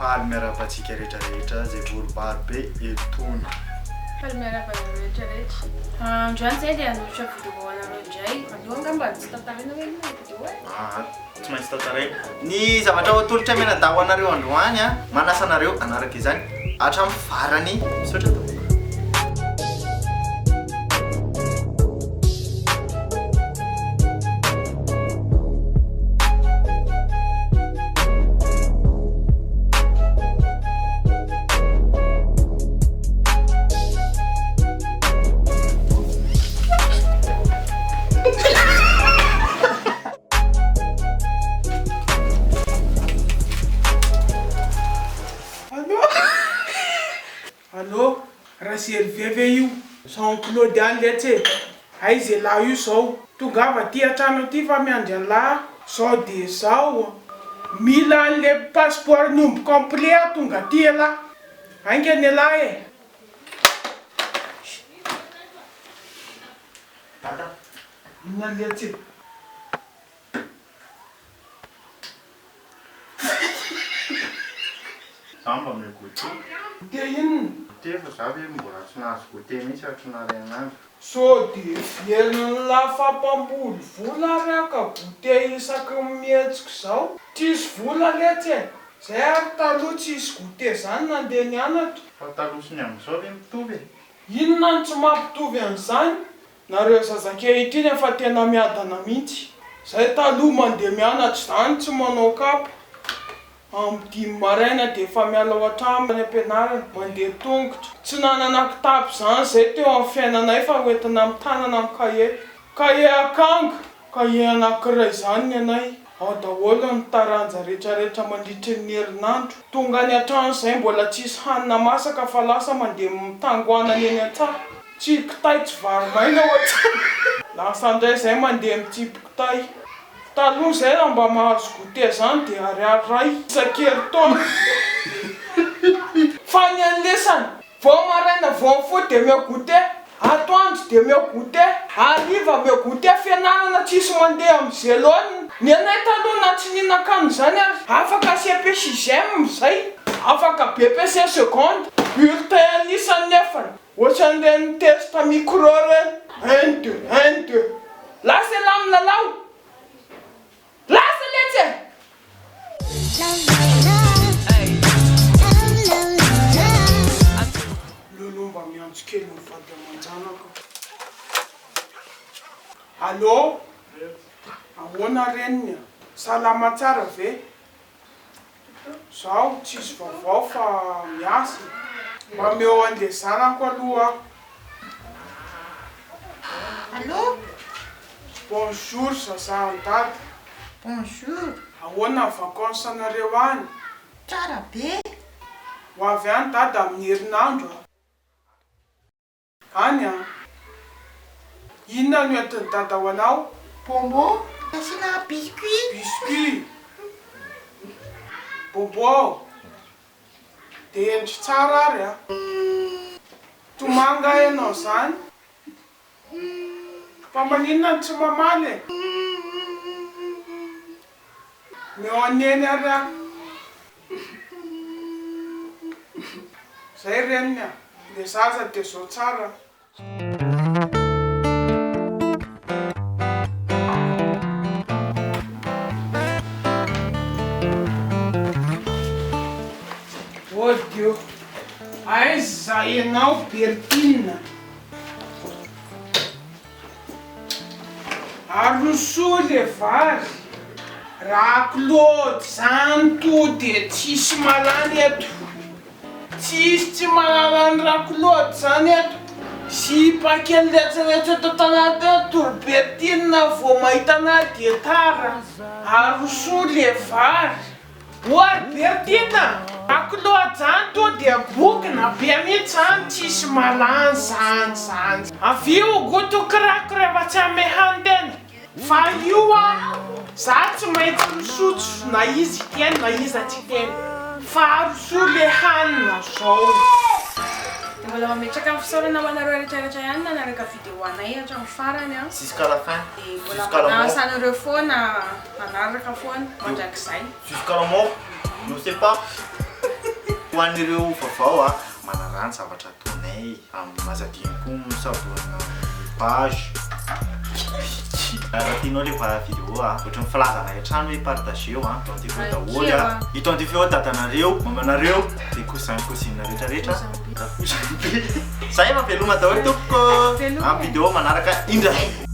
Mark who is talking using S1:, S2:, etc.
S1: Faly miarahaba antsika rehetra rehetra izay vory be etoana.
S2: Faly miarahaba anareo rehetra rehetra. Androany izay dia hanolotra vidéo ho anareo indray. Aloha angamba tsy tantaraina hoe inona ilay vidéo e?
S1: Ah, tsy maintsy tantaraina. Ny zavatra ho atolotra mianadahy ho anareo androany a, manasa anareo hanaraka izany hatramin'ny farany. Misaotra tompoko.
S3: Allô Allô Raservier ve io? Jean Claude ihany letsy e! Aiza elah io zao? Tongava aty an-trano aty fa miandry an'lah aho. Zao dia zao an! Mila an'le passeport ny omby complet aho tonga aty elah! Haingana elah e!
S1: Dada.
S3: Inona letsy e?
S1: Za mba omeo goûter.
S3: Goûter inona?
S1: Goûter fa za ve mbola tsy nahazo goûter mihitsy hatry ny narain'andro.
S3: Sao dia heverin'lah fa mpamboly vola ary aho ka goûter isaky ny mihetsika izao? Tsisy vola letsy e! Zay ary taloha tsisy goûter zany nandeha nianatra.
S1: Fa taloha sy ny amin'izao ve mitovy e?
S3: Inona no tsy mampitovy an'izany? Nareo zaza ankehitriny efa tena miadana mintsy. Zay taloha mandeha mianatra zany tsy manao kapa, am dimy maraina de efa miala ao antrano any ampianarana, mandeha tongotra. Tsy nanana kitapo zany zay teo am fiainanay fa hoentina am tanana am kahie. Kahie akanga. Kahie anankiray izany ny anay. Ao daholo ny taranja retraretra mandritry ny herinandro. Tonga any an-trano izay mbola tsisy hanina masaka fa lasa mandeha mitango anana eny an-tsaha. Tsy kitay tsy vary maina ao an-tsaha. Lasa indray izay mandeha mitsipy kitay. Taloha izay raha mba mahazo goûter izany dia ariary iray isan-kerintaona. Fa ny an'lesany Vao maraina vao mifoha dia omeo goûter, atoandro dia omeo goûter, hariva omeo goûter, fianarana tsisy mandeha amin'ny zelone. Ny anay taloha na tsy nihinan-kanina izany ary afaka CP sixième izay, afaka BEPC seconde, bulletin anisany nefany, ohatran'ireny test micro ireny, un deux, un deux. Lasa elah milalao. Lasa letsy e! Lolo mba miantso kely ny vady aman-janako. Allô? Ahoana reniny a? Salama tsara ve? Zaho tsisy vaovao fa miasa e. Mba omeo an'le zanako aloha aho.
S4: Allô?
S3: Bonjour zaza an dada.
S4: Bonjour.
S3: Ahoana ny vacances anareo any?
S4: Tsara be.
S3: Ho avy any dada amin'ny herinandro a. Any an! Inona no entin'i Dada ho anao?
S4: Bonbon asiana biscuit.
S3: Biscuit! Bonbon! Dia hendry tsara ary an! Tomany nga ianao izany? Fa maninona no tsy mamaly e? Omeo an'i Neny ary aho. Zay reniny a! Le zaza de zao tsara. Oh Dieu! Aiza ianao Bertine? Arosoy le vary. Raha Claude zany to de tsisy malany eto. Tsisy tsy mahalala an'i Ra-Claude zany eto. Sipa kely retraretra eto an-tanàna eto ry Bertine vao mahita anah de tara. Arosoy le vary. Oa ry Bertine a! Akoloa zany to dia bokona be mihitsy zany tsisy malany zany zany. Avia ho goto kirako rehefa tsy amehan-tena. Fa io a! Za tsy maintsy misotro na izy hiteny na iza tsy hiteny. Fa arosoy le hanina zao.
S2: Dia mbola mametraka ny fisaorana ho anareo rehetra rehetra ihany nanaraka vidéo anay hatramin'ny farany an.
S1: Jusqu'à la fin.
S2: Dia mbola
S1: Jusqu'à la mort.
S2: manasa anareo foana hanaraka foana mandrakizay.
S1: Jusqu'à la mort nous sépare. Ho an'ireo vaovao a, manaraha ny zavatra ataonay, aza adino koa mi-s'abonner amin'ny page. Raha tianao le vidéo a, ohatran'ny filazanay hatrany hoe partageo a, identifieo daholo a, identifieo dadanareo, mamanareo, de cousin cousine rehetra rehetra. Zay fa veloma daholo tompoko.
S2: Veloma.
S1: Amin'ny vidéo manaraka indray.